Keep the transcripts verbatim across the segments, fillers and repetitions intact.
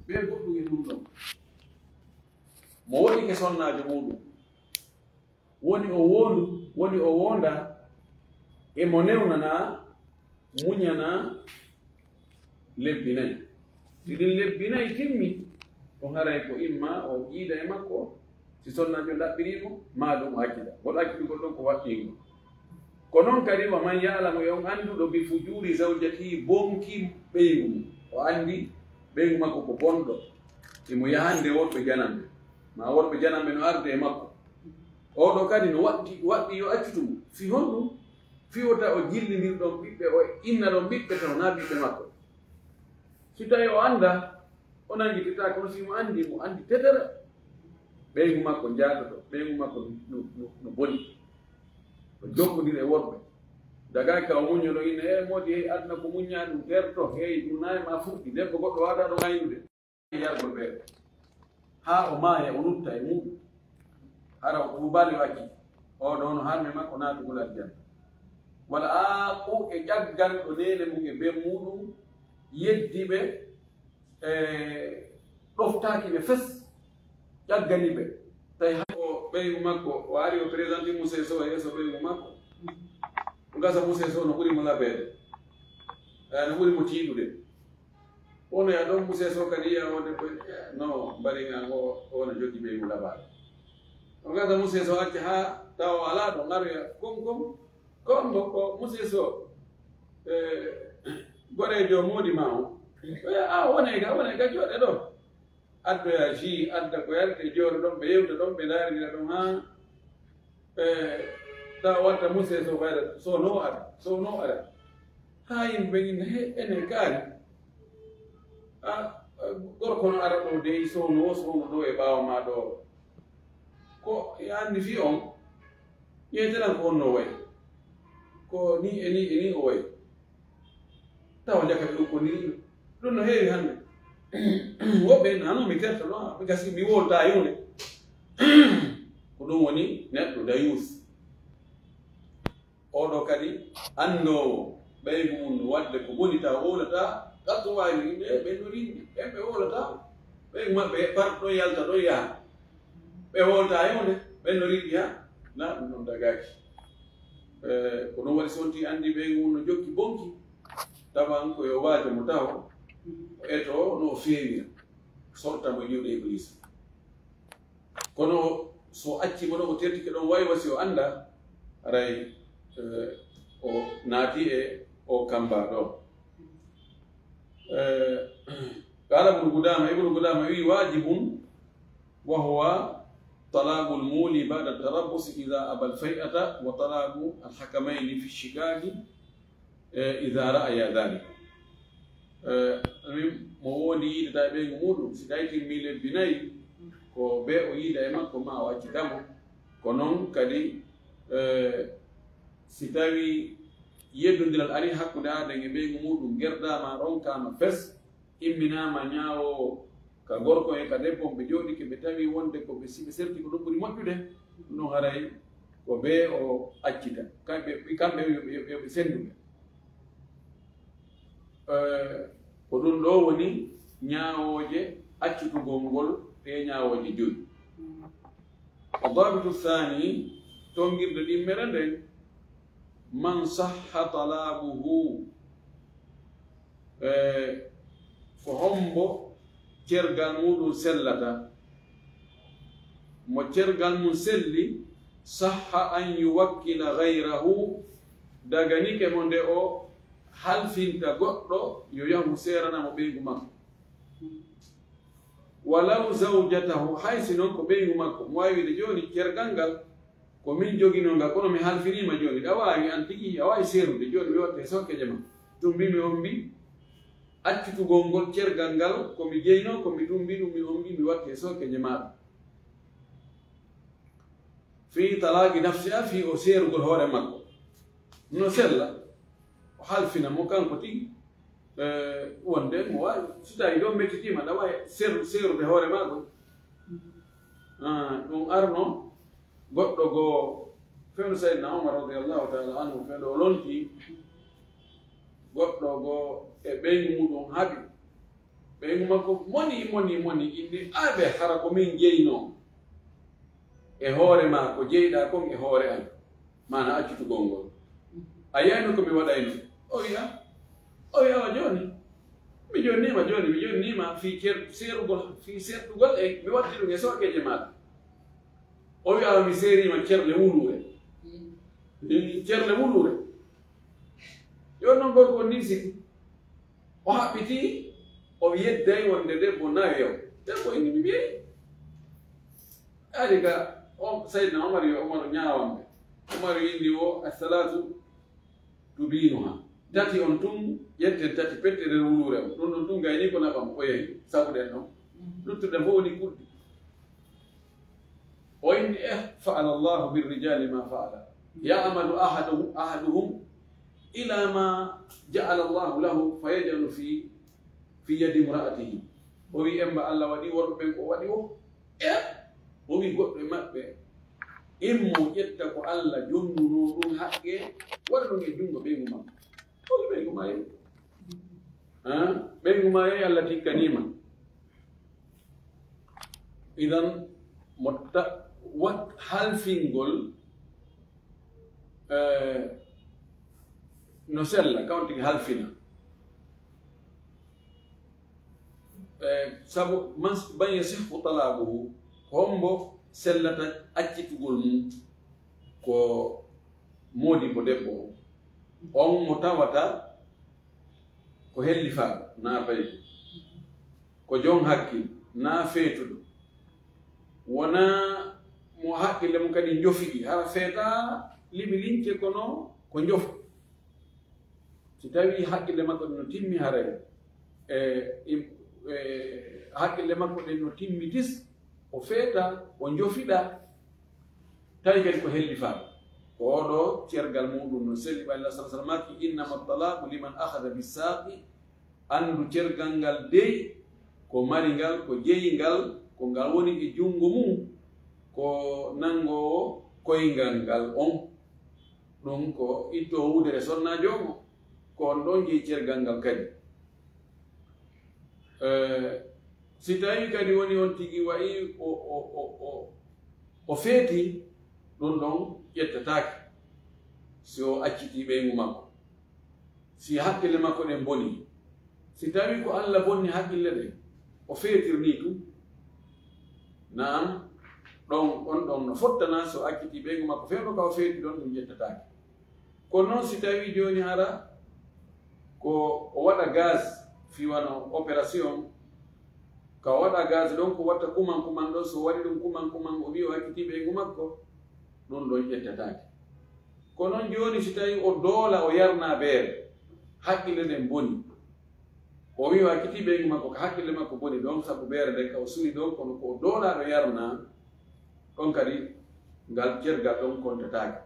Ɓe goɗɗum e ɗum ɗon. Mo woni ke sonnaajo muuɗum. Woni o woondu, woni o woonda, e mo newnanaa, muñanaa lebbi nayi. Si ɗin lebbi nayi timmi, ɗum haray ko imma o yiida e makko, si sonnaajo ɗaɓɓirii mo, maa ɗum o accita. Ngol accitugol ɗon ko waɗɗiingol. Ko non kadi, wa man ya'lamu, e on annduɗo, bi fujuuri zawjatihi, bonki ɓeyngu mum. O anndi ɓeyngu makko ko bonɗo, imo yahande worɓe jananɓe, maa worɓe jananɓe no arde e makko. Oo ɗoo kadi no waɗɗi, waɗɗi yo accutu mo. Fii honɗum? Fii wota o jillindir ɗon ɓiɓɓe, o inna ɗon ɓiɓɓe taw naa ɓiɓɓe makko. Si tawii o anndaa, o nanngititta, kono si mo anndi, mo anndi tetere, ɓeyngu makko jaatoto, ɓeyngu makko no, no, no, no boni. O jokkondir e worɓe. Dagaaki ka o muñño ɗo inna, "Ee, moodi, hey, aduna ko muññaa ɗum, terto, hey, ɗum nayi ma fuɗɗi, debbo goɗɗo waawataa ɗum aynude." Yargol ɓe. Haa o maaya, o nutta e muuɗum. Hara o tuubaali, o acci. Oo ɗoo no harmi makko naatugol aljanna. Wala aaɓu e ƴaggal ɗo neene mum e ben muuɗum yeddi ɓe, e ɗoftaaki ɓe fes, ƴaggani ɓe. Tawi hay o ɓeyngu makko, o ari o présenté Moussé Sow e yeeso ɓeyngu makko. O gasa Moussé Sow no ɓuri mo labeede. Eh, no ɓuri mo tiiɗude. Wonoya ɗon Moussé Sow kadi yiya o debbo, eh, no mbaɗi nga ngo, o no joggi ɓeyngu labaade. O gasa Moussé Sow acca haa tawa o alaa ɗo ngaroya kom kom. Kon ko, ko Moussé Sow, eh, goreejo moodi ma o. Oya, a, wone ga, wone ga, jooɗe ɗo. Addoya jus, adda ko yarde, jooɗo ɗon, ɓe yewta ɗon, ɓe ndaarira ɗon haa, eh, tawa watta Moussé Sow ɓayra, Sow no ara, Sow no ara. Haa yimɓe ɓe inna, "He, ene kaari. A, gorko no ara ɗo dey, Sow no, Sow no ɗo e ɓaawo ma ɗo." Ko e anndi fii on, ƴeewte tan ko on no wayi. Ko ni e ni e ni o wayi. Tawa jaka ɓe ɗum ko ni ɗum no heewi hannde. Woɓɓe nano mi terta ɗo, mi gasi mi wolta yunde. Ko ɗum woni neɗɗo dayuus. Oo ɗoo kadi anndoowo ɓeyngu mum no waɗde ko boni taw wowlataa, gatto waawi no yimɓe ɓen no rinni, ɓen ɓe wowlataa, ɓeyngu maɓɓe parɗo yalta ɗo yaha. Ɓe wowlataa e hunde, ɓen no rinni ha, na ɗum ɗon dagaaki. Eh, ko ɗum waɗi so wonti anndi ɓeyngu mum no jokki bonki, taban ko yo waajo mo taho, o eto no o feewira, sorta mo e juuɗe Ibliisa. Kono so acci mo ɗo, o tertike ɗon waywa si o annda, haray, eh, o naati e o kamba ɗo. Eh, qala Ibnu Qudama, Ibnu Qudama wi, "Wajibun wa huwa talaqul muli ba'da tarabbus idha abal fai'ata wa talaqu al-hakamayni fi shikaki." Eh, idha ra'aya dhalik. Eh, min mo wondi yiidata e ɓeyngu muɗum, si tawi timmi lebbi nayi, ko be o yiida e makko ma o accita mo. Ko non kadi, eh, si tawi yeddondiral ari hakkunde aaden e ɓeyngu muɗum, gerdama, ronkama fes, imminama ñaawoowo ka gorko e ka debbo, ɓe jooɗike, ɓe tawi wonde ko ɓe, si ɓe serti ko ɗum ɓuri moƴƴude, ɗum ɗon haray ko be o accita. Kamɓe, kamɓe yo ɓe, yo ɓe, yo ɓe sendu ɓe. Eh, ko ɗum ɗo woni ñaawooje accitugol ngol, ɗe ñaawooje joyi. Addabitu thani, tongirde ɗimmere nden, man sahha talaquhu, eh, ko hombo cergal muɗum sellata? Mo cergal mum selli, sahha an yuwakkila ghayrahu, daganike mo nde o halfinta goɗɗo yo yahu seerana mo ɓeyngu makko. Walaw zawjatahu, hay si non ko ɓeyngu makko, mo wawi wiide jooni cergal ngal ko min joginoo ngal, kono mi halfiniima jooni. Ɗa waawi an tigi, a waawi seerude jooni, mi watte sokkeje ma. Ɗum mbi mi on mbi accitugol ngol cergal ngal, ko mi jeyno, ko mi ɗum mbi ɗum mi on mbi mi watte sokkeje maaɗa. Fii talaaqi nafsiha, fii o seerugol hoore makko. No sella, o halfina mo kanko tigi, eh, wonde mo waawi, so tawi ɗon mettitiima, ɗa waawi seer-, seerude hoore maa ɗum. Ah, ɗum arno goɗɗo goo, fewndo Sayyidina Umar radiyallahu ta'ala anhu, fewndo o lonti, goɗɗo goo e ɓeyngu muɗum haɓi. Ɓeyngu makko moni, moni, moni, inni, "Abe, hara ko min jeynoo e hoore maa, ko jeyɗaa kon e hoore an, maana accitugol ngol. A yiyayno ko mi waɗayno?" O wi'a, o wi'a, "Awa jooni, mi jonniima, jooni mi jonniima fii cer-, seerugol, fii sertugol e mi watti ɗum e sookeeje maaɗa." O wi'a, "Mi seeriima cerle wuluure." Cerle wuluure. Jooni non gorko on nii siki. O haɓɓiti, o yedday wonde debbo nayo. Debbo inni mi wi'i. Ari ka, o, Sayyidina Umar yo Umar ñaawamɓe. Umar inni o, "As-salatu tubinuha." Tati on tun, ƴetten tati pette nder wuluure on. Ɗum ɗon tun gayni ko naɓam, o yehi. Sabu ɗen ɗon. Luttuɗen fof woni kurdi. O inni, eh, fa'ala Allahu birrijali ma fa'ala. Ya'malu ahaduhu-, ahaduhum ila ma ja'ala Allahu lahu fa yaj'alu fi, fi yadi imra'atihi. O wi, "Emba Allah waɗi worɓe ɓen ko waɗi o." Eh, o wi goɗɗo e maɓɓe, immo ƴetta ko Allah jonnunoo ɗum haqqe, waɗa ɗum e junngo ɓeyngu makko. O wi ɓeyngu maa yehi. Ah, ɓeyngu maa yehi, Allah tikkaniima. Idan, mo ta-, wat halfingol, eh, no sella, kawtigi halfina. Eh, sabu man, man yasihhu talaquhu, hombo sellata accitugol mum ko moodibbo debbo on. On mo tawata ko hellifaaɗo, naa bayko, ko jon hakkil, naa feetuɗo, wonaa mo haqqille mum kadi njofiɗi, hara feetaa liɓi lince kono ko njofu. Si tawii haqqille makko ɗen no timmi haray, e, im-, e, haqqille makko ɗen no timmi tis, o feeta, o njofiɗa, tawi kadi ko hellifaaɗo. Ko oɗo cergal muɗum no selli, ɓay Allah sallallahu alaihi wasallam maaki, "Innama talaqu liman akhadha bisaqi." Anndu cergal ngal dey ko mari ngal, ko jeyi ngal, ko ngal woni e junngo mum, ko nanngoowo koyngal ngal on. Ɗum ko ittoo wudere sonnaa joomo, ko on ɗon jeyi cergal ngal kadi. Eh, si tawii kadi woni on tigi wayi o, o, o, o, o feeti, ɗum ɗon ƴettataake si o accitii ɓeyngu makko. Si hakkille makko ɗen bonii, si tawii ko Alla bonni hakkille ɗen, o feetirnii tun. Naam, ɗon, on ɗon no fottana so accitii ɓeyngu makko fewndo ka o feeti ɗon, ɗum ƴettataake. Kono noon si tawii jooni hara ko o waɗa gaz fii wano opération, ka o waɗa gaz ɗon ko watta kuman kuman ɗon, so waɗi ɗum kuman kuman o wi'i o accitii ɓeyngu makko, ɗum ɗon ƴettataake. Kono noon jooni si tawii o doola o yarna beere, hakkille ɗen boni, o wi'i o accitii ɓeyngu makko ka hakkille makko boni ɗon sabu beere nden ka o suli ɗon, kono ko o doolaaɗo yarna, ɗon kadi ngal cergal ɗon kontataake.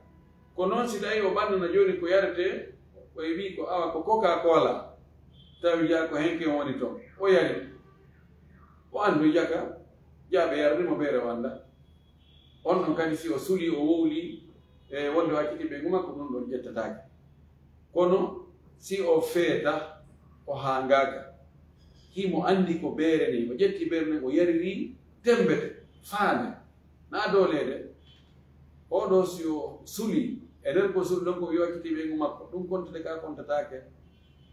Kono noon si tawii o ɓannana jooni ko yaretee, o wi'i ko awa ko Coca-Cola, tawi jaa ko henke on woni ton, o yari, o anndu jaka, jaa ɓe yarni mo beere o annda. On ɗon kadi si o suli, o wowli, e wonde o accitii ɓeyngu makko, ɗum ɗon ƴettataake. Kono si o feeta, o haangaaka, himo anndi ko beere nden, o ƴetti beere nden, o yariri, temmbete, faale, naa dooleede. Oɗo si o suli, e nder ko suli ɗon ko o accitii ɓeyngu makko, ɗum kontede ka kontataake.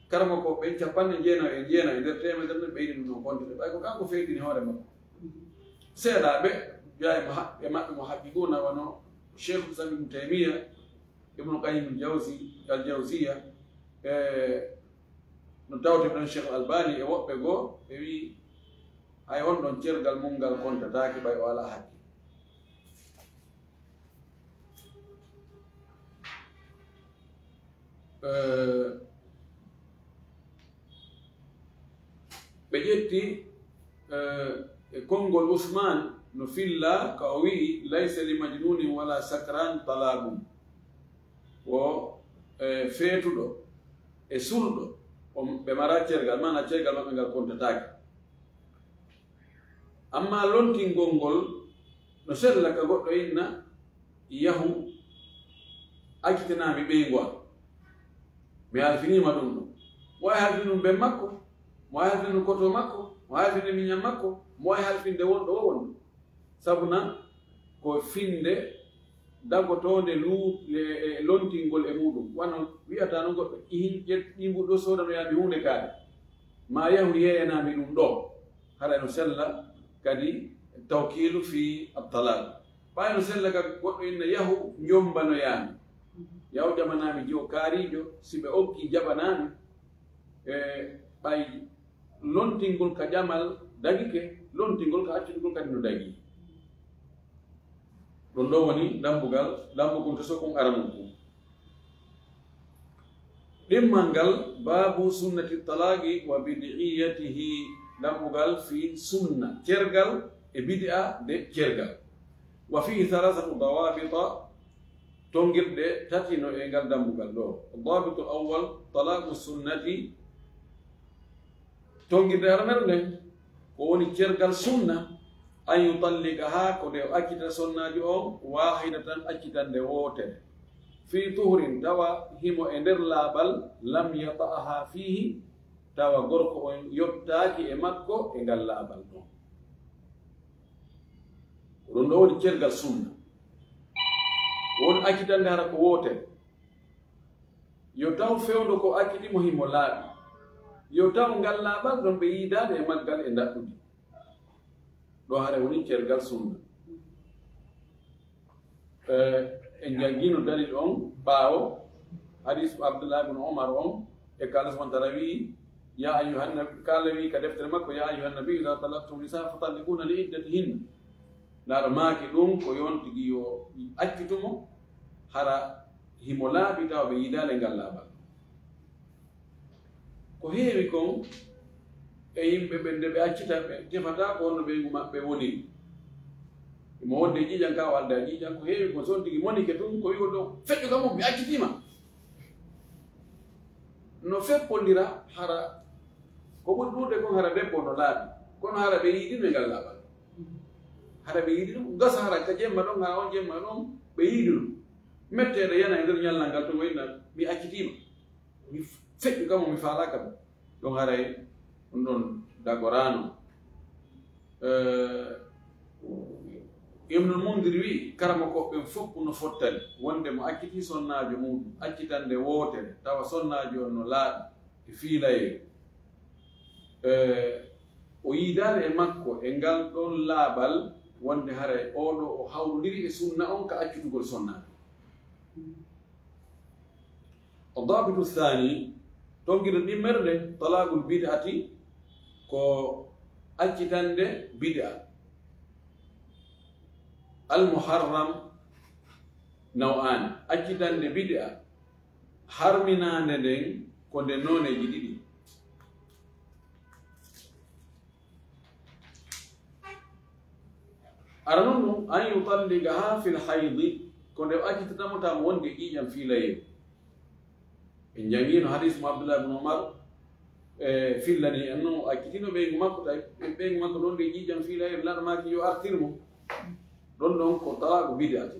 Karamoko ɓen cappanɗe jeenayo e jeenayo e nder teemedere ɓen ɓeydi ɗum ɗon kontede. Ɓay ko kanko feetini hoore makko. Seeɗaaɓe, jaa e mo ha-, e maɓɓe mo haqqi guna wano Cheikh Islam Ibn Taymiya, Ibn Qayyim al-Jawzi, al-Jawziya, e no tawte ɗon Cheikh Al-Albani e woɓɓe goo, ɓe wi'i hay on ɗon cergal mum ngal kontataake ɓay o alaa haqqi. Eh, ɓe ƴetti, eh, e konngol Usmaan no filla ka o wi'i, "Laysa li majnuunin wala sakran talaqun." Ko, eh, feetuɗo e sulɗo, on ɓe mara cergal, maana cergal maɓɓe ngal kontataake. Amma lontingol ngol no sella ka goɗɗo inna, "Yahu, accitanaa mi ɓeyngu am. Mi halfiniima ɗum ɗum." Wawi halfini ɗum ben makko. Mo wawi halfinde koto makko, mo wawi halfinde miñan makko, mo wawi halfinde wonɗo o wonɗo. Sabu na ko finde dagotoonde lu-, e, e lontingol e muɗum. Wano wiyata no goɗɗo, ihin, ƴet-, ɗimbu ɗo soodanoyami huunde kaari. Ma yahu yeeyanami ɗum ɗo. Hara no sella kadi tawkiilu fi at-talaq. Ɓay no sella ka goɗɗo inna yahu njombanoyami. Yahu ƴamanami jiwo kaarijo, si ɓe okki jaɓanami. E ɓay lontingol ka ƴamal dagike, lontingol ka accutugol kadi no dagi. Ɗum ɗo woni dambugal, dambugol to sokun aranun kun. Ɗimmal ngal, babu sunnati talaqi wa bid'iyatihi, dambugal fi sunna cergal e bid'a de cergal. Wa fihi thalathatu dawabita, tongirɗe tati no e ngal dambugal ɗo. Dabitu awwal, talaqu sunnati, tongirde aranere nden, ko woni cergal sunna, an yutalliqaha, ko nde o accita sonnaajo on, wahidatan, accitande wootere. Fi tuhurin, tawa himo e nder laaɓal, lam yata'aha fihi, tawa gorko on yottaaki e makko e ngal laaɓal ɗon. Ko ɗum ɗo woni cergal sunna. Won accitande hara ko wootere. Yo taw fewndo ko acciti mo himo laaɓi. Yo taw ngal laaɓal ɗon ɓe yiidaade e maggal e ndaɗɗudi. Ɗo hare woni cergal sunna. Eh, en janngino dalil on ɓaawo, hadis Abdullah ibn Umar on, e ka Allah subhanahu wa ta'ala wi'i, "Ya ayyuhan nabi," ka Allah wi'i ka deftere makko, "Ya ayyuhan nabi, idha talaqtum nisa fatalliquhunna li iddatihinna." Ndaara maaki ɗum ko yon tigi yo accutu mo, hara himo laaɓi tawa ɓe yiidaale ngal laaɓal. Ko heewi kon e yimɓe ɓen, nde ɓe accita, ɓe tefata ko honno ɓeyngu maɓɓe woniri. Imo wonde ƴiiƴan ka o alda ƴiiƴan, ko heewi kon, so on tigi monike tun, ko wi'o ɗo, "Feƴƴu ka mum, mi accitiima." No feppondira, hara ko ɓuri ɗuuɗe kon, hara debbo no laaɓi, kono hara ɓe yiidino e ngal laaɓal. Hara ɓe yiidino, gasa hara ka jemma ɗon, hara on jemma ɗon, ɓe yiidino. Metteeɗe yana e nder ñallal ngal, to wayna, "Mi accitiima." Mi feƴƴu kamo, mi faalaaka mo. Ɗum haray ɗum ɗon dagoraano. Eh, Ibnul Mundir wi, karamokooɓe ɓen fof no fottani wonde mo acciti sonnaajo muɗum, accitande wootere, tawa sonnaajo on no laaɓi e fiilayee. Eh, o yiidaali e makko e ngal ɗon laaɓal wonde haray oo ɗoo o hawrondiri e sunna on ka accutugol sonnaajo. Addabitu thani, tongirde ɗimmere nde, talaqul bid'ati, ko accitande bid'a. Al muharram naw'ani, accitande bid'a harminaande nden ko nde nooneeji ɗiɗi. Ara non ɗum, an yutalliqaha fil haydi, ko nde o accitata mo tawa mo wonde ƴiiƴam fiilayee. En jangino hadis mo Abdullah ibn Umar, e, fillani en non, o accitino ɓeyngu makko, tawi ɓeyngu makko non nde ƴiiƴam fiilayee, Nulaaɗo maaki yo artir mo. Ɗon ɗon ko talaqu bid'ati.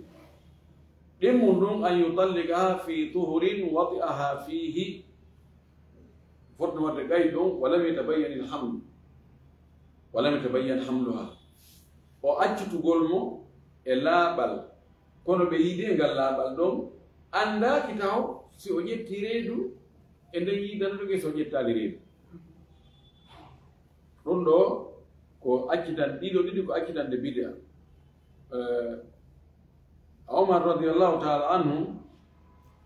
Ɗimmun ɗum, an yutalliqaha fi tuhurin wati'aha fihi. Fotno wadde gay ɗon, walam yatabayyan il hamlu. Walam yatabayyan hamluha. O accitugol mo e laaɓal, kono ɓe yiidi e ngal laaɓal ɗon, anndaaki taw si o ƴetti reedu e nden yiidanɗo ɓe, so o ƴettaali reedu. Ɗum ɗo ko accitan, ɗiɗo ɗiɗi ko accitande bid'a. Eh, Umar radiyallahu ta'ala anhu,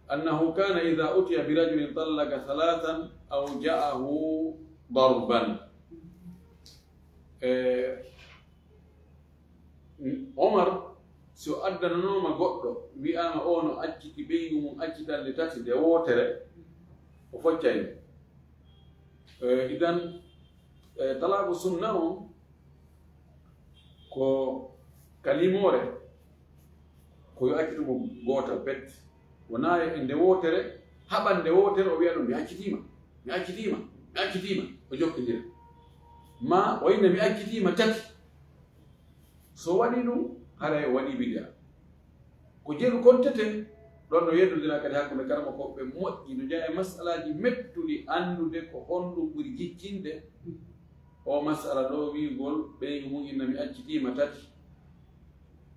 annahu kana idha utiya bi rajulin tallaqa thalathan aw ja'ahu darban. Eh, Omar, si o addananooma goɗɗo, wi'aama o no acciti ɓeyngu mum accitande tati nde wootere, o foccay mo. Eh, idan, eh, talaaku sunna on ko ka limoore, ko yo accitu mo gootal pet. Wonaa e nde wootere, haɓan nde wootere, o wi'a ɗum, "Mi accitiima, mi accitiima, mi accitiima," o jokkindira. Ma o inna, "Mi accitiima tati." So waɗi ɗum, haray o waɗi bid'a. Ko jeru kontete, Ɗon no yeddondira kadi hakkunde karamokooɓe moƴƴi, no jeyaa e masalaaji mettuɗi, anndude ko honɗum ɓuri jiccinde. O masala ɗo wi'ugol ɓeygu mum inna mi accitiima tati,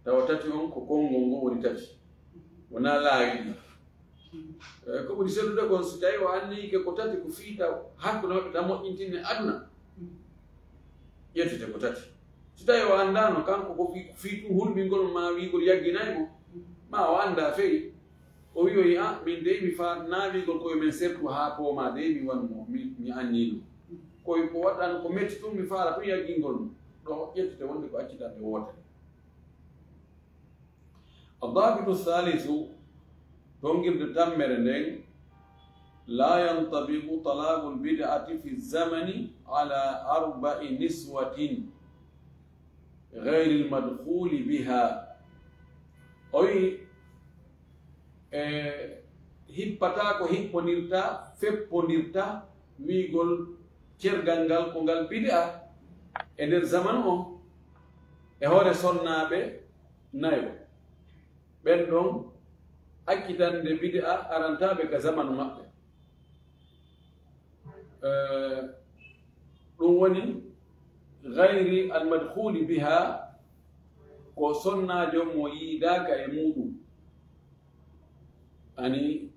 tawa tati on ko konngol ngol woni tati, wonaa laawi ɗi. Eh, ko ɓuri sellude kon, si tawii o anniyike ko tati, ko fii taw hakkunde maɓɓe tan moƴƴintinne aduna, ƴettete ko tati. Si tawii o anndaano, kanko ko fii, fii ɗum hulɓingol maa wi'ugol yagginay mo, maa o anndaa feyi. O wi'oyi, "A, min dey mi faa-, naa wi'ugol ko yo men sertu haa poomaa dey mi wan mo, mi, mi annii ɗum. Ko, ko waɗɗan ko metti tun, mi faala tun yaggingol mo." Ɗo ƴettete wonde ko accitande wootere. Addabitu thalithu, tongirde tammere nden, la yantabiqu talaqul bid'ati fi zamani ala arba'i niswatin ghayril madkhuli biha. O wi'i, e, hippataa ko hippondirta, feppondirta, wi'ugol cergal ngal ko ngal bid'a e nder zamanu on, e hoore sonnaaɓe nayo. Ɓen ɗon accitande bid'a arantaaɓe ka zamanu maɓɓe. Eh, ɗum woni gayri almadkhuli biha, ko sonnaajo mo yiidaaka e muuɗum. Ani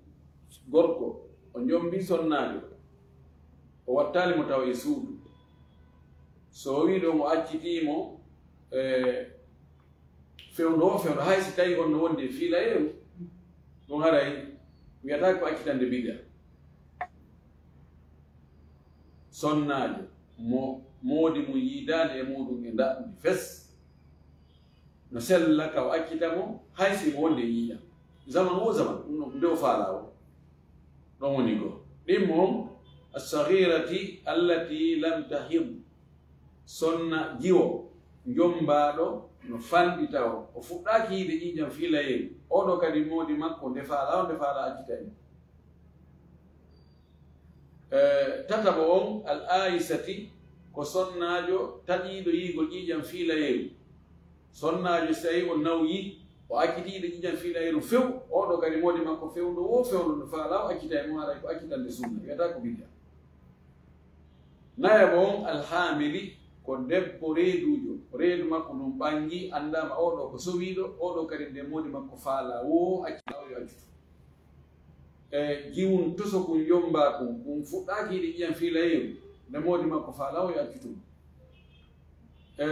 gorko, o jombi sonnaajo, o wattaali mo tawa e suudu. So o wii ɗon o accitii mo, eh, fewndo o fewndo, hay si tawi on no wondi e fiilayeeru, ɗum haray wiyataa ko accitande bid'a. Sonnaajo mo moodi mum yiidaani e muuɗum e ndaɗndi fes, no sella ka o accita mo, hay si mo wondi e ƴiiƴam. Zaman o zaman, ɗum no, nde o faalaa o. Ɗon woni goo. Ɗimmo on, as-saghirati allati lam tahid. Sonna jiwo, jombaaɗo, no fanɗi tawa. O fuɗɗaaki yiide ƴiiƴam fiilayeeru. Oɗo kadi moodi makko, nde faalaa o, nde faalaa accita en. Eh, tataɓo on, al-aisati, ko sonnaajo taƴiiɗo yiigol ƴiiƴam fiilayeeru. Sonnaajo, si tawi o nawyi, o acciti yiide ƴiiƴam fiilayeeru few, oɗo kadi moodi makko fewndo wo fewndo no faalaa o accita e mum, haray ko accitande sunna, wiyataa ko bid'a. Nayaɓo on, al-hamili, ko debbo reeduujo, reedu makko ndun ɓangi, anndaama oɗo ko sowiiɗo, oɗo kadi nde moodi makko faalaa wo accita o, yo accitu. E jiwun toso kun yombaa kun, kun fuɗɗaaki yiide ƴiiƴam fiilayeeru, nde moodi makko faalaa o, yo accitu mo. E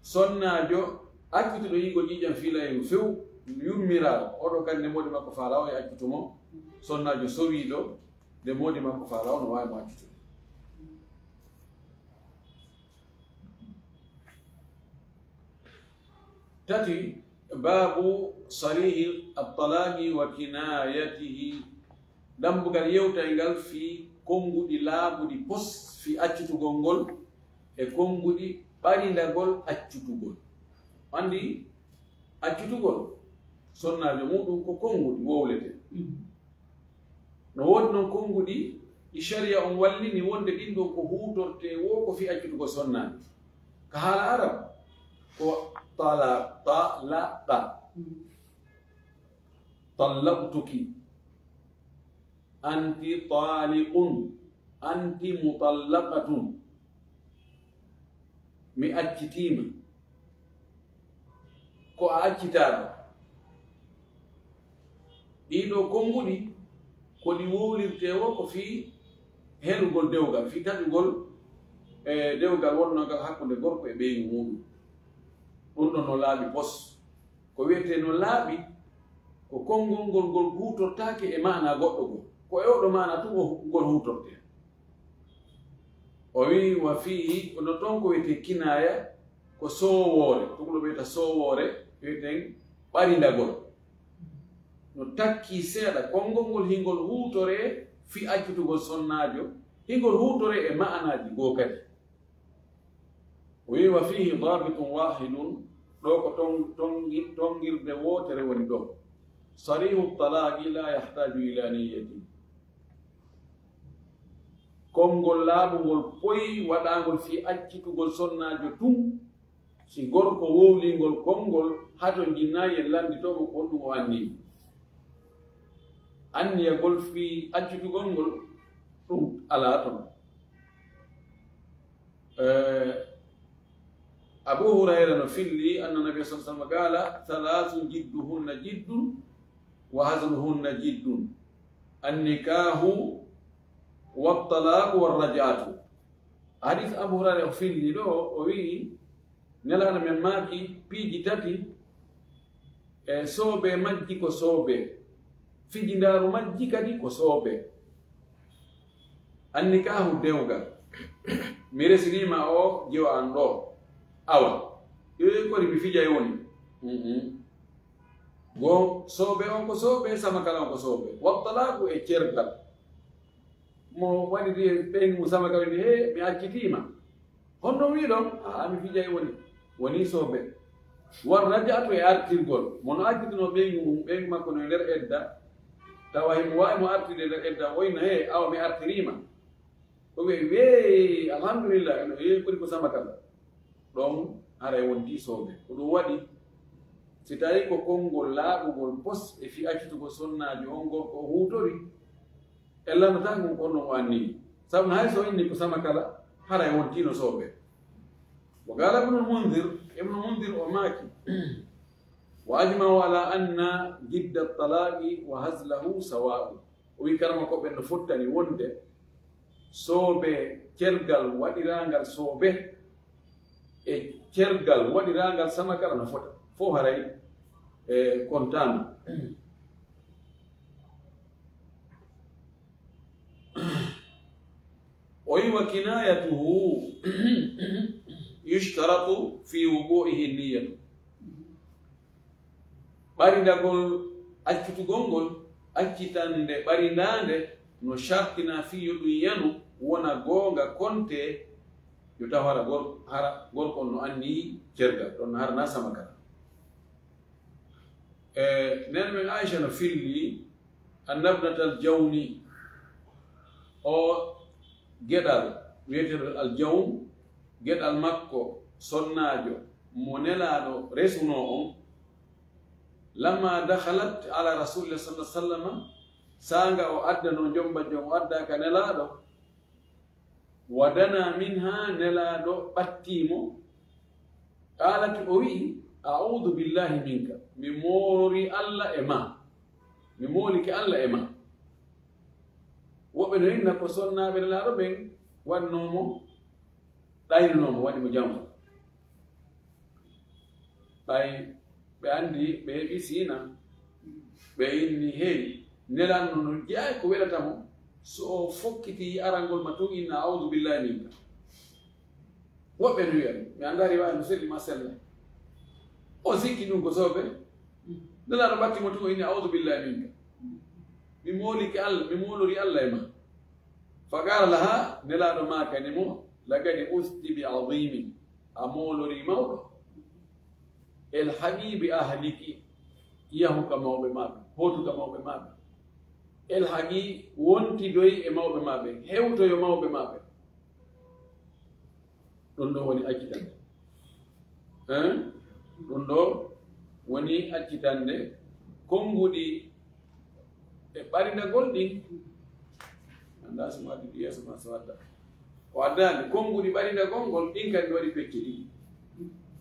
sonnaajo accituɗo yiigol ƴiiƴam fiilayeeru few, yummiraawo, oɗo kadi nde moodi makko faalaa o, yo accitu mo. Sonnaajo sowiiɗo, nde moodi makko faalaa o, no waawi mo accitude. Tati, baabu sarihi at-talaaqi wa kinaayatihi. Dambugal yewtayngal fii konnguɗi laaɓuɗi pos fii accitugol ngol e konnguɗi ɓarindagol accitugol. Anndi accitugol sonnaajo muuɗum ko konnguɗi wowlete. No woodi non konnguɗi ɗi shari'a on wallini wonde ɗin ɗon ko huutortee wo ko fii accitugol sonnaajo. Ka haala Arab ko tala-, talaqa. Tallaqtuki. Anti taliqun. Anti mutallaqatun. Mi accitiima. Ko a accitaaɗo. Ɗii ɗoo konnguɗi ko ɗi wowlirtee wo ko fii helugol dewgal, fii taƴugol, e, dewgal wonnongal hakkunde gorko e ɓeyngu muuɗum. Ɗum ɗon no laaɓi pos. Ko wi'etee no laaɓi, ko konngol ngol ngol huutortaake e maanaa goɗɗo goo. Ko e oo ɗoo maanaa tun o hu-, ngol huutortee. O wi'i, wa fiihi, kono ton ko wi'etee kinaaya, ko soowoore. Tun ɗo wi'ata soowoore, wi'eten ɓarindagol. No takkii seeɗa, konngol ngol hingol huutoree fii accitugol sonnaajo, hingol huutoree e maanaaji goo kadi. O wi'i, wa fiihi daabitun waahidun, ɗoo ko ton-, tongi-, tongirde wootere woni ɗoo. Sariihu talaaqi laa yahtaaju ilaa niyyatin. Konngol laaɓungol poyi waɗaangol fii accitugol sonnaajo tun, si gorko wowlii ngol konngol, hato jinnayi en lannditoo mo ko honɗum o anniyii. Anniyagol fii accitugol ngol, ɗum alaa ton. Eh, Abu Hurayra no filli, anna Nabi sallallahu alaihi wasallam qala, "Thalathun jidduhunna jiddun, wa hazluhunna jiddun. Annikahu, wattalaqu, warraj'atu." Hadis Abu Hurayra o filli ɗo, o wi'i, Nelaaɗo men maaki piiji tati, e soobe majji ko soobe, fijindaaru majji kadi ko soobe. Annikaahu dewgal. Mi resiriima o jiwa an ɗo. Awa. Ee, kori mi fijay woni. Mhm. Go soobe on ko soobe, sama kala on ko soobe. Wattalaaku e cergal. Mo waɗi ɗi ɓen mo sama kala ni, "He, mi accitiima." Honno wi'ɗon? "Aa, mi fijay woni." Woni soobe. War raja'atu e artirgol. Mo no accituno ɓeyngu mum, ɓeyngu makko no e nder edda. Tawa himo waawi mo artirde e nder edda, o inna, "He, awa mi artiriima." O wi'ay, "Wee, alhamdulillah." Eno, "He, kori ko sama kala." Ɗon haray wonti soobe. Ko ɗum waɗi, si tawi ko konngol laaɓugol pos e fii accitugol sonnaajo on gorko o huutori, en lannataa ngon ko honno o anniyi. Sabu no hay so o inni ko sama kala, haray wontiino soobe. Wa qala Ibnul Munzir, Ibnu Munzir o maaki, "Wa ajma'u ala anna jidda talaqi wa hazlahu sawa'u." O wi'i, karamokooɓe ɓen no fottani wonde soobe, cergal waɗiraangal soobe e cergal waɗiraangal sama kala no fota. Fof haray, e, kontaano. O wi'i, "Wa kinayatuhu yushtaratu fi wuqu'ihi niyyatu." Ɓarindagol accitugol ngol, accitande ɓarindaande no shartina fii yo ɗum yanu wona goonga konte, yo taw hara gor-, hara gorko on no anniyi cergal, ɗon hara na sama kala. E, nene men Aisha no filli, Anna ibnatal Jawni, o geɗal wiyeteeɗo Al Jawn, geɗal makko sonnaajo mo Nelaaɗo resunoo on, lamma dakhalat ala Rasulillah sallallahu alaihi wasallam, saanga o addanoo jomba jom, o addaa ka Nelaaɗo, wa dana minha, Nelaaɗo ɓattii mo. Qaalat, o wi'i, "A'udhu billahi minka." Mi moolorii Alla e maa. Mi moolike Alla e maa. Woɓɓe no inna ko sonnaaɓe Nelaaɗo ɓen waɗnoo mo, ɗaynunoo mo, waɗi mo janfa. Ɓay ɓe anndi, ɓe heɓi siina, ɓe inni, "Hey, Nelaaɗo no jeyaa ko welata mo, so o fokkiti arangol ma tun inna, 'A'udhu billahi minka.'" Woɓɓe no wi'a, mi anndaa riwaaya no selli ma sella. O sikki ɗum ko soobe. Nelaaɗo ɓatti mo tun o inni, "A'udhu billahi minka." Mi moolike Alla, mi moolori Alla e ma. Fa qaala laha, Nelaaɗo maakani mo, "Laqad uzti bi azimin." A moolorii mawɗo. Ilhaqi bi ahliki, yahu ka mawɓe maa ɓe, hootu ka mawɓe maa ɓe. Ilhaqi, wontidoy e mawɓe maa ɓe, hewtoyo mawɓe maa ɓe. Ɗum ɗo woni accitande. Hein? Ɗum ɗo woni accitande konnguɗi e ɓarindagol ɗin. Anndaa so mi addi ɗi yeeso ma so adda. O addaani konnguɗi ɓarindagol ngol, ɗin kadi waɗi pecce ɗiɗi.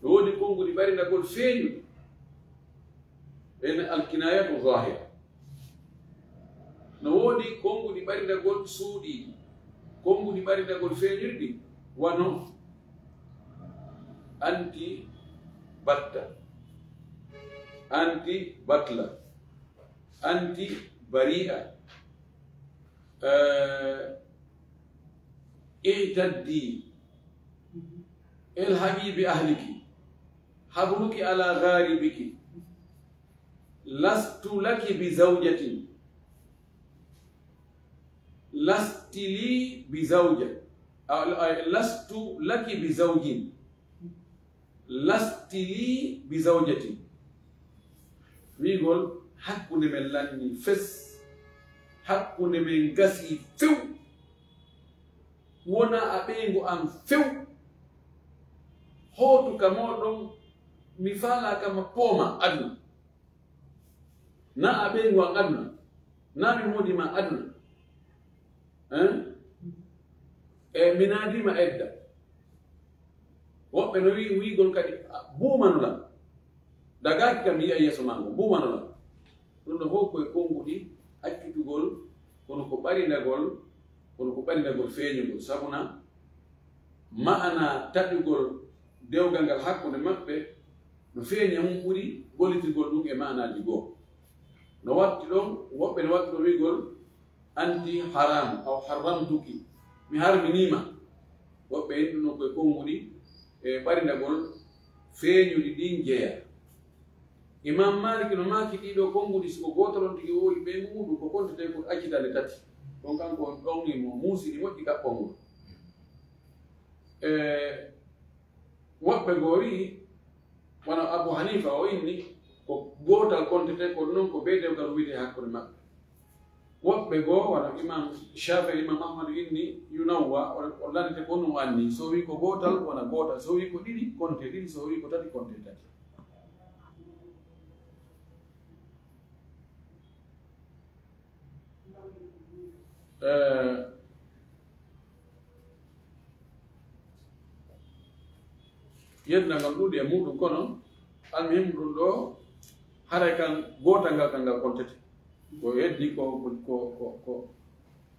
No woodi konnguɗi ɓarindagol feeñuɗi. En alkinayatu zahira. No woodi konnguɗi ɓarindagol suuɗiiɗi. Konnguɗi ɓarindagol feeñuɗi wano anti batta, anti batla, anti bari'a, eh, i'taddi, ilhaqi bi ahliki, habluki ala gharibiki, lastu laki bi zawjatin, lasti li bi zawja, a, a, lastu laki bi zawjin. Lasti li bi zawjatin. Wi'ugol hakkunde men lannii fes, hakkunde men gasii few. Wonaa a ɓeyngu am few. Hootu ka mooɗon, mi faalaa ka ma pooma aduna. Naa a ɓeyngu am aduna. Naa mi moodi ma aduna. Hein? E mi naadi ma edda. Woɓɓe no wi wiigol kadi, "Buumano lan. Dagaaki kam mi yi'a yeeso maa ngon, buumano lan." Ɗum ɗo fof koye konnguɗi accitugol, kono ko ɓarindagol, kono ko ɓarindagol feeñugol. Sabuna ma'ana taƴugol dewgal ngal hakkunde maɓɓe no feeña, mum ɓuri gollitirgol ɗum e ma'anaaji goo. No watti ɗon, woɓɓe no watti ɗon wiigol, "Anti haram, aw harramtuki, mi harminii ma." Woɓɓe indi ɗum ɗon koye konnguɗi e ɓarindagol feeñuɗi ɗin jeya. Imam Malik no maaki ɗii ɗoo konnguɗi, si ko gooto ɗon tigi woowi ɓeyngu muuɗum, ko kontetee ko accitande tati. Ɗon kanko on ɗon imo muusi, ɗi moƴƴi kaɓɓol ngol. E woɓɓe goo wi'i, wano Abu Hanifa o inni, ko gootal kontetee, kono non ko bee dewgal wiyetee hakkunde maɓɓe. Woɓɓe goo, wano Imam Shafi'i, Imam Ahmadu inni, yunawwa, o, o lante ko no anni. So wi'i ko gootal, wona gootal. So wi'i ko ɗiɗi, konte ɗiɗi. So wi'i ko tati, konte tati. Eh, Yeddinal ngal ɗuuɗi e muuɗum, kono almuhimmu ɗum ɗoo, haray kan gootal ngal, kan ngal kontete. Ko heddi ko, ko, ko, ko, ko,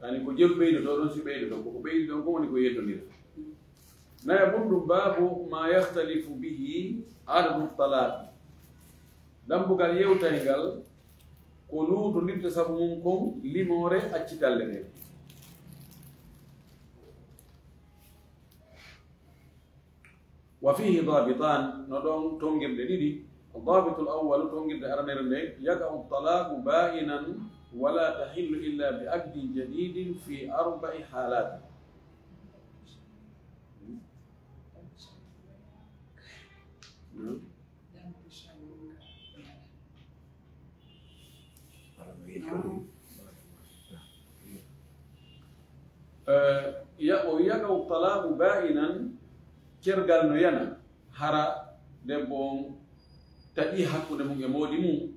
yani ko jeru ɓeydoto ɗon, si ɓeydoto, ko ko ɓeydi ɗon ko woni ko yeddondira. Nayaɓun ɗum, baabu ma yahtalifu bihi adadu talaaq. Dambugal yewtayngal ko luutondirta sabu mum kon limoore accitalle ɗen. Wa fihi dabitan, no ɗon tonngirɗe ɗiɗi. Dabitul awwalu, tonngirde aranere nde, yaqa'u talaqu ba'inan wa la tahillu illa bi aqdin jadidin fi arba'i halat. Eh, ya-, o yaqa'u talaqu ba'inan, cergal no yana, hara debbo on taƴi hakkunde mum e moodi mum,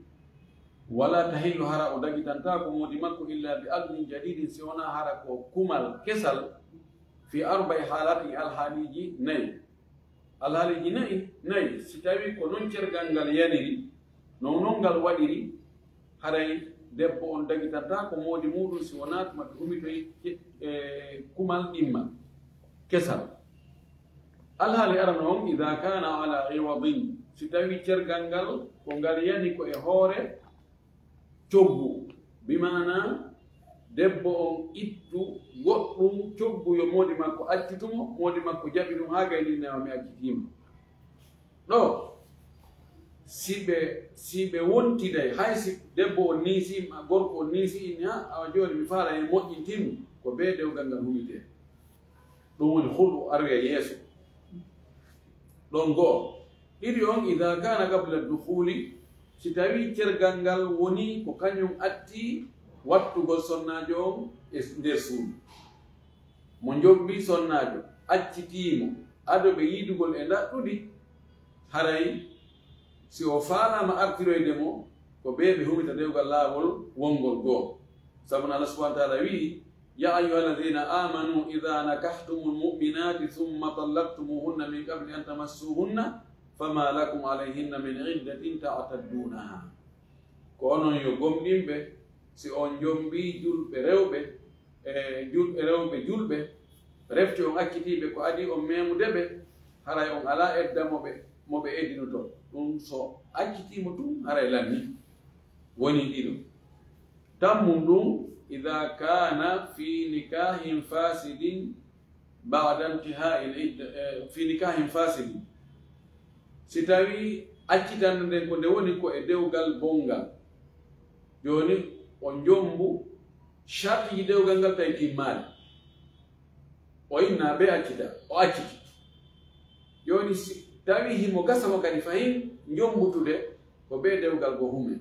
wala tahillu, hara o dagitantaako moodi makko, illa bi aqdin jadidin, si wonaa hara ko kumal kesal, fi arba'i halatin, alhaaliiji nayi. Alhaaliiji nayi, nayi, si tawii ko non cergal ngal yaniri, non, non ngal waɗiri, haray debbo on dagitantaako moodi muuɗum si wonaa tuma ɓe humitoyi, e, kumal ɗimmal kesal. Alhaali arano on, ida kana ala iwadin, si tawii cergal ngal ko ngal yani ko e hoore coggu, bi maana debbo on ittu goɗɗum coggu yo moodi makko accitu mo, moodi makko jaɓi ɗum haa gayni newa mi accitiima. Ɗo, si ɓe, si ɓe wontiday, hay si debbo on niisi, ma gorko on niisi, inni, "Ha, awa jooni mi faala en moƴƴintin mo," ko bee dewgal ngal humitee. Ɗum woni hulɗu aroya yeeso. Ɗon goo. Ɗiɗi on, ida kana qabla dukhuli, si tawii cergal ngal woni ko kañum atti wattugol sonnaajo on e nder suudu. Mo njombi sonnaajo, accitii mo, ado ɓe yiidugol e ndaɗɗudi, haray si o faalaama artiroyde mo, ko bee ɓe humita dewgal laawol wongol goo. Sabu no Allah subhanahu wa ta'ala wi'i, "Ya ayyuhalladhina amanu idha nakahtumul mu'minati thumma tallaqtumuhunna min qabli an tamassuhunna fama lakum alayhinna min iddatin ta'taddunaha." Ko onon yo gomɗinɓe, si on njombii julɓe rewɓe, e julɓe rewɓe julɓe, refti on accitiiɓe ko adii on meemude ɓe, haray on alaa edda mo ɓe, mo ɓe eddinotoo. Ɗum so accitii mo tun, haray lannii. Wonii ɗiɗo. Tammum ɗum, ida kana fi nikahin fasidin ba'da intihai al idda, eh, fi nikahin fasidin. Si tawii accitande nden ko nde woni ko e dewgal bonngal, jooni o njombu shartiji dewgal ngal tawi timmaali. O inna be accita, o acciti. Jooni si tawii himo gasa mo kadi fahin njombutude, ko be dewgal go hume.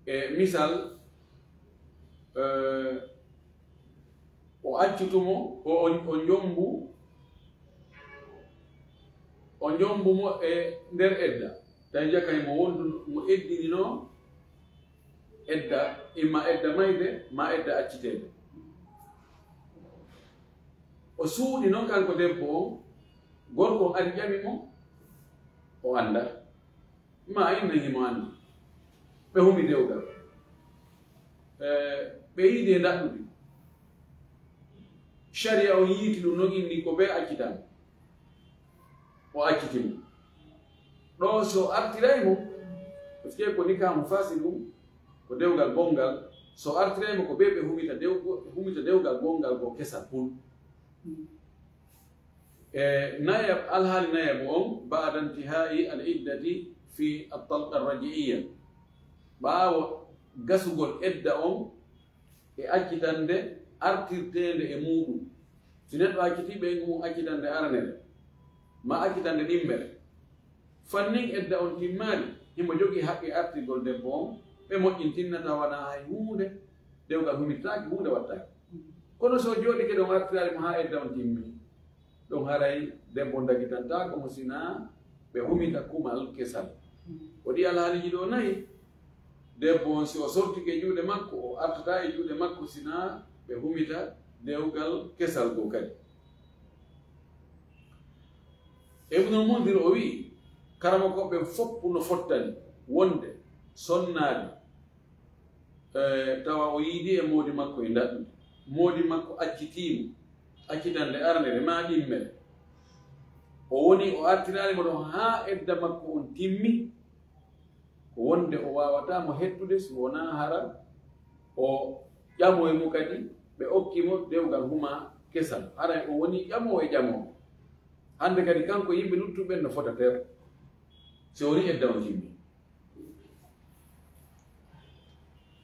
E misal, eh, o accutu mo, o, o, o njombu, o njombu mo e nder edda. Tawi jakay mo wondu, mo eddinino edda, imma edda mayde, ma edda acciteede. O suuɗi noon kanko debbo on, gorko on ari ƴami mo, o anndaa. Ma inna himo anndi. Ɓe humi dewgal. Eh, ɓe yiidi e ndaɗɗudi. Sharia on yiiti ɗum noon, inni ko bee accitan. O acciti mo. Ɗo so artiray mo, parce que ko nikaahu fasidun, ko dewgal bonngal, so artiray mo ko bee ɓe humita dew-, humita dewgal gonngal go kesal pul. E nayab-, alhaali nayabu on, ba'da intihai al iddati fi at-talqa ar-raj'iyya. Ɓaawo gasugol edda on e accitande artirteende e muuɗum. Si neɗɗo accitii ɓeyngu mum accitande aranere, ma accitande ɗimmere, fannin edda on timmaali, himo jogii haqqe artirgol debbo on, ɓe moƴƴintinna tawa wanaa hay huunde, dewgal humittaaki, huunde wattaaki. Kono so jooɗike ɗon artiraali mo haa edda on timmi, ɗum haray debbo on dagitantaako mo, sinaa ɓe humita kumal kesal. O ɗi alhaaliiji ɗo nayi, debbo on, si o sortike e juuɗe makko, o artataa e juuɗe makko, sinaa ɓe humita dewgal kesal goo kadi. Ibnul Mundir o wi'i, karamokooɓe fof no fottani wonde sonnaali Eh, tawa o yiidi e moodi makko e ndaɗɗudi. Moodi makko accitii mo, accitande arnere maa ɗimmere. O woni o artiraali mo ɗon haa edda makko on timmi, ko wonde o waawataa mo hettude si wonaa hara o ƴamoy mo kadi, ɓe okki mo dewgal huma kesal. Haray o woni ƴamoowo e ƴamoowo. Hannde kadi kanko yimɓe luttuɓe ɓen no fota ter, si woni edda on timmi.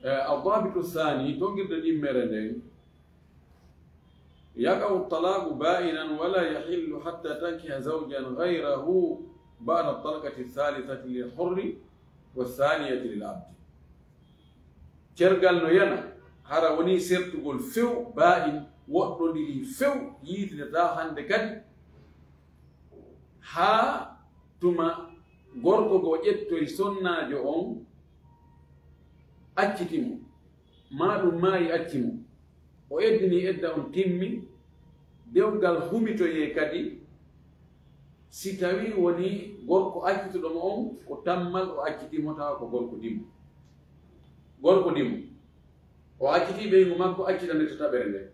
Eh, الضابط الثاني, tonngirde ɗimmere nden, يقع الطلاق بائنا ولا يحل حتى تنكح زوجا غيره بعد الطلقة الثالثة للحر والثانية للعبد. Cergal no yana, hara wonii sertugol few, baa'in, woɗɗondirii few, yiitidataa hannde kadi, haa tuma gorko goo ƴettoy sonnaajo on, acciti mo, maa ɗum maayi acci mo, o eddinii edda on timmi, dewgal humitoyee kadi, si tawii wonii gorko accituɗo mo on ko tammal, o accitii mo tawa ko gorko dimo. Gorko dimo. O accitii ɓeyngu makko accitande tataɓere nden.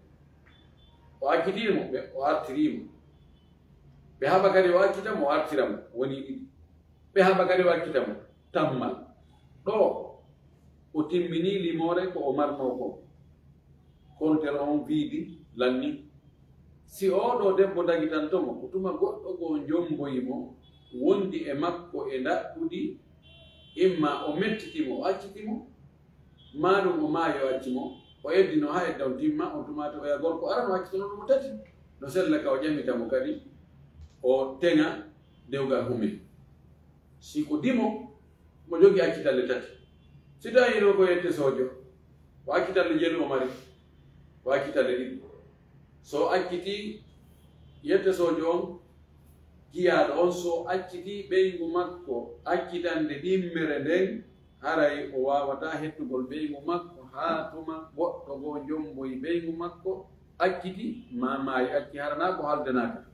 O accitii mo, ɓe, o artirii mo. Ɓe haɓa kadi o accita mo, o artira mo, wonii ɗiɗi. Ɓe haɓa kadi o accita mo, tammal. Ɗo, o timminii limoore ko o marnoo kon. Compteur on vide lanni. Si oo ɗoo debbo dagitanto mo, ko tuma goɗɗo goo njomboyi mo, wondi e makko e ndaɗɗudi, imma o mettiti mo, o acciti mo, maa ɗum o maayi o acci mo, o eddino haa edda on timma, on tuma toɓoya gorko arano accitono ɗum o tati. No sella ka o ƴamita mo kadi, o teŋa dewgal hume. Si ko dimo, mo jogii accitalle tati. Si tawii no ko yette soojo, ko accitalle jelu o mari, ko accitalle ɗiɗi. So accitii yette soojo on, jiyaaɗo on, so accitii ɓeyngu makko accitande ɗimmere nden, haray o waawataa hettugol ɓeyngu makko haa tuma goɗɗo goo njomboyi ɓeyngu makko, acciti, maa maayi acci, hara naa ko haaldanaa ka.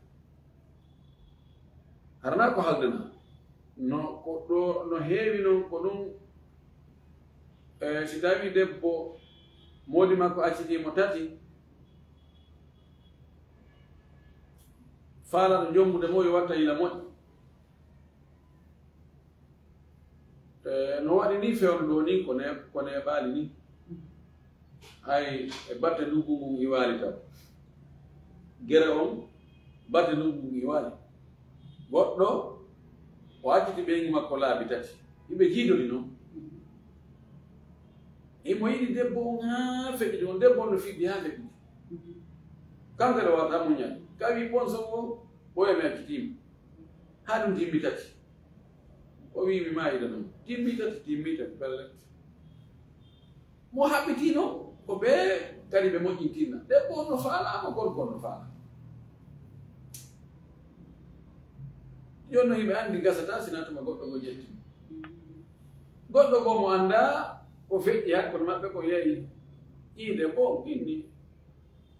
Hara naa ko haaldanaa. No, ko ɗo, no heewi non ko ɗum, eh, si tawii debbo moodi makko accitii mo tati, faalaaɗo njombude mo, yo watta yila moƴƴi. Eh, no waɗi ni fewndo ɗoo ni, ko ne-, ko neeɓaali ni. Hay e batte nduggu ngun iwaali taw. Gere on, batte nduggu ngun iwaali. Goɗɗo, o acciti ɓeyngu makko laabi tati. Iɓe jiidori non. Himo yiɗi debbo on haa feƴƴiti, on debbo on no fiɓɓi haa feƴƴiti. Kanko kadi o wata muñal. Ka wi bonso o, ɓooya mi accitiima. Haa ɗum timmi tati. O wi mi maayida non. Timmi tati, timmi tati, pellet. Mo haɓɓitiino ko ɓe kadi ɓe moƴƴintinna. Debbo on no faalaama, gorko on no faalaama. Jooni no yimɓe anndi gasata sina tuma goɗɗo ngo ƴetti. Goɗɗo goo mo anndaa, Ko feƴƴi hakkunde maɓɓe ko yehi ƴiide ko inni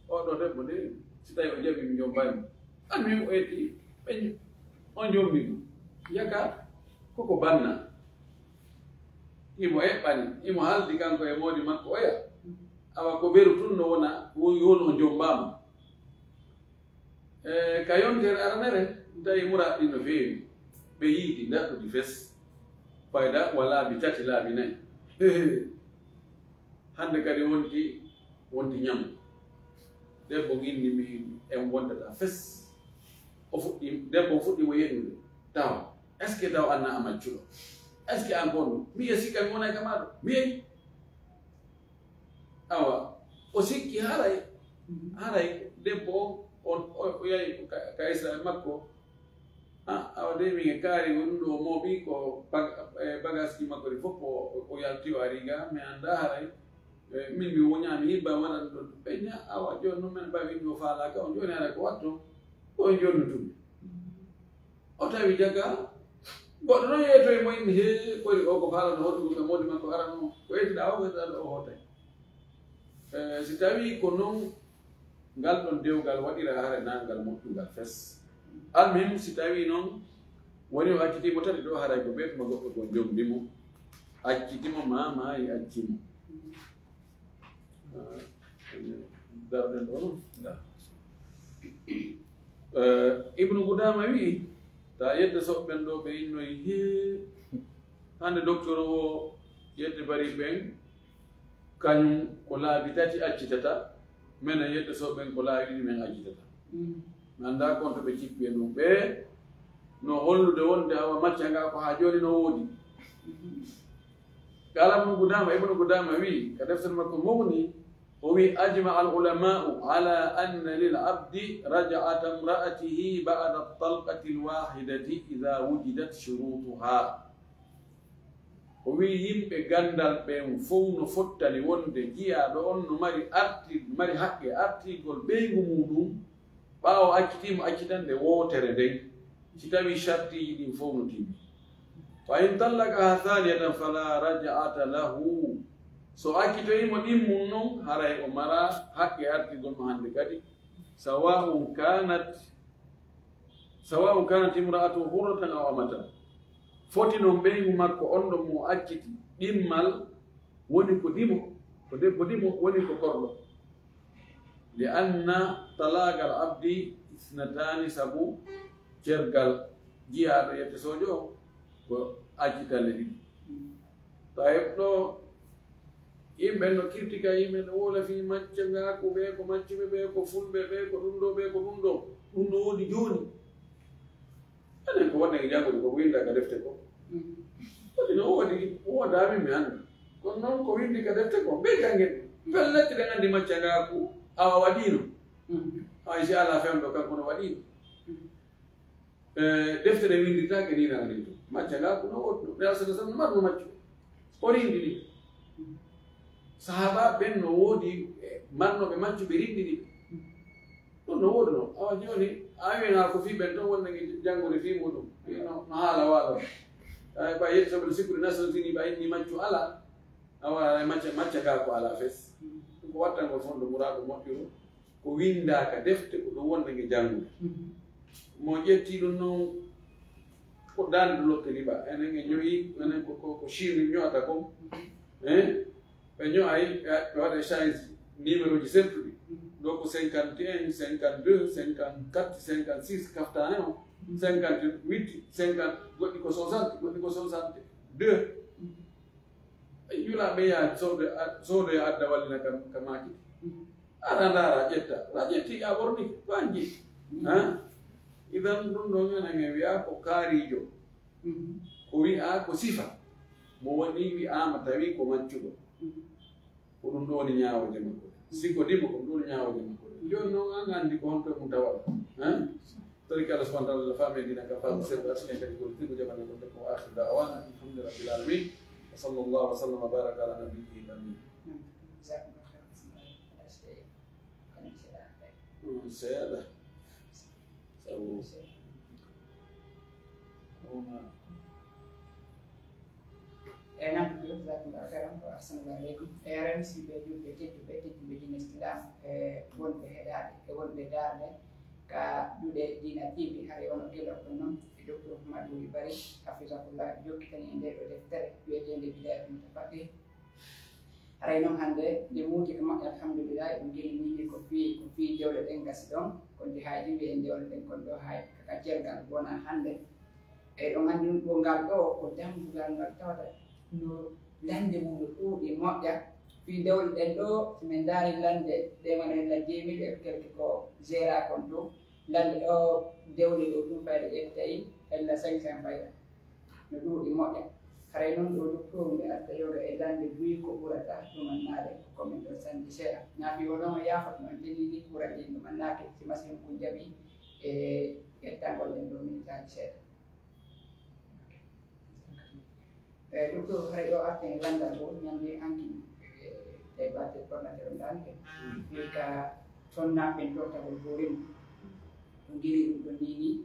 oɗo debbo de, si tawi o jaɓi mi jombani mo. An min o yetti ɓe, on jombi mo. Jaka koko banna. Imo eɓɓani, imo haldi kanko e moodi makko oya. Awa ko beru tun no wona, woni woni o jombama. E ka yontere aranere, tawi muraɗi no feewi. Ɓe yiidi ndaɗɗudi fes. Fayda wa laabi tati, laabi nayi. Hande kadi wonti, wonti ñamu. Debbo ginni mi en wontata fes. O fuɗɗi, debbo fuɗɗi mo yeɗude. Taw, est-ce que taw anna a maccuɗo? Est-ce que an gonɗo? Mi e sikka mi wona e kamaɗo. Mi yeyi. Awa, o sikki haray, haray debbo o, o, o, o yahi ka, ka Israel makko. Ah, awa de min e kaari wonɗo o mooɓi ko bag-, e bagaski makko ɗi fof o, o yalti o ari ga, mi annda haray. E, min mi woñaami hibba waɗan ɗon. Ɓe ña, awa jooni noon men mbawi no faalaka on jooni haray ko watto, ko on jooni tun. O tawi jaka, goɗɗo noon yeetoyi mo inni, he, kori o ko faalano hoɗugol ka moodi makko arano, ko yeetiɗa o, ko yeetiɗa o hootay. Eh, si tawi ko noon, ngal ɗon dewgal waɗira hare nangal moƴƴungal fes. Almuhim, si tawi noon, woni o acciti mo tati ɗo, haray ko ɓeetuma goɗɗo kon jomdi mo, acciti mo, ma maayi acci mo. Ah, darɗen ɗo noon. Eh, Ibnu Gudaama wi'i, ta yedde soɓɓen ɗo ɓe innoyi, hee, hande docteur o yedde bari ɓen, kañum ko laabi tati accitata, menen yedde soɓɓen ko laabi ɗiɗi men accitata. Mm. Mi annda kon to ɓe cippi e ɗum. Ɓe no hollude wonde awa macca nga ko haa jooni no woodi. Qala Ibnu Gudaama, Ibnu Gudaama wi'i, ka deftere makko Mughni, o wi'i, "Ajma al ulama'u ala anna lil abdi raj'ata imra'atihi ba'da talqati al wahidati idha wujidat shurutuha." O wi'i, yimɓe gandal ɓen fow no fottani wonde jiyaaɗo on no mari arti-, mari haqqe artirgol ɓeyngu muuɗum ɓaawo accitiimo accitande wootere nden, si tawi shartiiji ɗin fow no timmi. Fa in tallaqaha thaniyatan fala raj'ata lahu. So accitoyimo ɗimmun non, haray o mara haqqe artirgol mo hande kadi. Sawa'un kanat, sawa'un kanat imra'atu hurratan aw amatan. Foti non ɓeyngu makko on ɗon mo acciti, ɗimmal woni ko dimo, ko debbo dimo, woni ko korɗo. Li anna talagal abdi isnatani, sabu cergal jiyaaɗo yette soojo o ko accitalle ɗiɗi. Tawi ɗo yimɓe no kirtika, yimɓe no woola fii maccangaaku, ɓe ko maccuɓe, ɓe ko fulɓe, ɓe ko ɗum ɗo, ɓe ko ɗum ɗo. Ɗum no woodi jooni. Enen ko wonde e janngude ko winda ka defte ko. Mm. Woni no woodi, woodaami mi annda. Kono noon ko windi ka defte ko, ɓe jannge ɗum. Pellet eɗen anndi maccangaaku awa waɗiino. Mm. Hay si alaa fewndo kanko no waɗiino. Mm. E, defte ɗe winnditaake ni na woni to. Maccangaaku no woodi ɗum. Nde Alsana Sam no marno maccu. O rindi ɗi. Sahaaba ɓen no woodi, e, marnooɓe maccu ɓe rindi ɗi. Ɗum no woodi noon. Awa jooni, a wi'anaa ko fii ɓen toon wonde ngi janngude fii muuɗum. Fii no, no haala waalo. Ay, ɓay yetti soɓe sikkude Nations Unies, ɓay inni maccu alaa. Awa, ay, macca, macca gaa ko alaa fes. Ɗum ko wattangol fondo muraadu moƴƴuru. Ko winndaa ka defte, ko ɗum wonde ngi janngude. Mhm. Mo ƴetti ɗum noon, ko daande ɗo lokke riba. Enen e ñoyi, enen ko, ko, ko Chine ño'ata kon. Eh? Ɓe ño'ay, ɓe, ɓe waɗa échange numéro ji sertuɗi. Ɗo ko cinquante et un, cinquante-deux, cinquante-quatre, cinquante-six, kaftane o. Cinquante-huit, cinquante, goɗɗi ko soixante, goɗɗi ko soixante-deux. Ay, yula ɓe yaa soodo, a-, soodo e adda wallina kam, ka maaki. Ara ndaara, ƴetta. A ƴetti, a ɓorni, ko an jeyi. Ha? Idan ɗum ɗon enen e wi'a ko kaarijo. Ko wi'a ko sifa. Mo woni wi'aama tawi ko maccuɗo. Ko ɗum ɗo woni ñaawooje makko. Si ko dimo, ko ɗum ɗo woni ñaawooje makko. Jooni noon, an anndi ko honto e mum tawata. Hein? Toriki Allah subhanahu wa ta'ala, faami e diina ka, faami sirri, asli en kadi ko tigi jamani ko, ko akhiru da'wana, alhamdulillahi rabbil alamin. Wa sallallahu wa sallam wa baraka ala nabiyyihi al-amin. Hmm, seeɗa. Sabu, wona. E nan ko jazakumullahu khairan ko Assalamu aleykum. E hare musidɓe julɓe tedduɓe, tedduɓe diine Islam, e wonɓe heɗaade, e wonɓe daarde ka duɗe diina T V, haray onon gila on noon e Docteur Mouhamadou Wuli Bari, hafisahullah, jokkitani e ndee ɗoo deftere wiyeteende Bidayatul Mutafaqih. Haray noon hannde nde muuti e moƴƴa, alhamdulillah, eɗum gila nii ko fii, ko fii dewle ɗen gasi ɗon, ko nde haaji wiye dewle ɗen kon ɗoo haay ka, ka cergal wona hannde. Eɗon anndi ɗum ɗo ngal ɗoo ko dambugal ngal tawata no lannde mum no ɗuuɗi moƴƴa. Fii dewle ɗen ɗoo, si min ndaari lannde ɗe mana ella deux mille et quelque ko géré kon ɗum, lannde ɗoo dewle ɗo ɗum fayde ƴettay ella cinq cent fayda. No ɗuuɗi moƴƴa. Haray noon ɗo docteur mi arta yoga e lannde buy ko ɓurata ɗumannaade ko min ɗo sanndi seeɗa. Naa fii wonoo mo yaafata noon teni ni ɓurani ɗumannaake si masiŋ kun jaɓi e ƴettangol ɗen ɗo minitaaji seeɗa. Eyi, docteur, haray ɗo arten e lanndal ngol, ñande hanki, e, e batte coordinateur on daani ken. Wi ka sonnaaɓe ɓen tottagol goorim. Ko ngiri ɗum ɗo nii nii,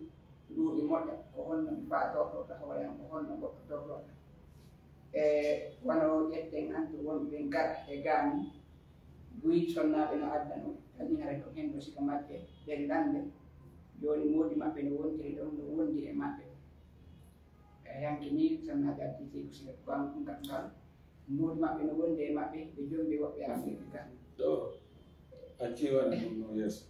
ɗuuɗi moƴƴa, ko honno mi faa tortorta hoore am, ko honno goɗɗo tortorta. E wano ƴetten an to wonɓe ɓen gaɗa e gaami, buy sonnaaɓe no addanoo, tan ni haray ko hendo sika majje, ɓen lannde, jooni moodi maɓɓe no wontiri ɗon, no wondi e maɓɓe. E hanki ni, sonnaaɓe addi tey ko sila tuwan ngal ngal. Mbuuɗi maɓɓe no wondi e maɓɓe, ɓe jombi woɓɓe Afrique kan. Ɗo, acci waɗi ɗum no yeeso.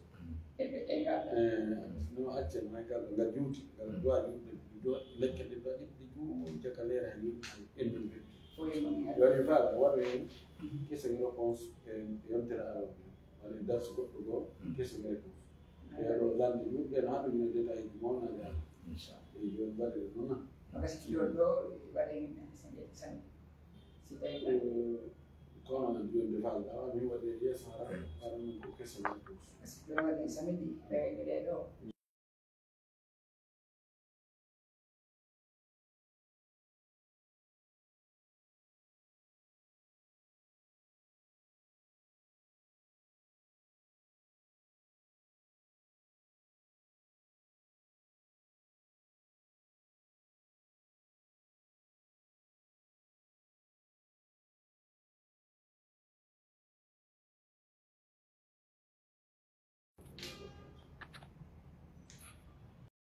E ɓe, e ngal. Eh, no acce ma ngal, ngal juuti, ngal duwa juuti, duwa lekke ɗe duwa ɗiɗi juuti, jaka leera ni, en ɗum ɓe. Foye mo mi Yo ni faala, waɗo hen, question réponse, e yontere arab. Waɗi darsu goɗɗo goo, question réponse. E ɗo lande ɗum, ɓen haɗu min détail ji mawna ngal. Inchallah. E jooni mbaɗe ɗum noon. Parce que jooni ɗo, waɗe min sanɗe, sanɗe. Si tawi Eh, kono jooni de falda, wa min waɗi yeeso hara, hara min ko question réponse. Parce que jooni waɗe samedi, ɓe, ɓe ɗo.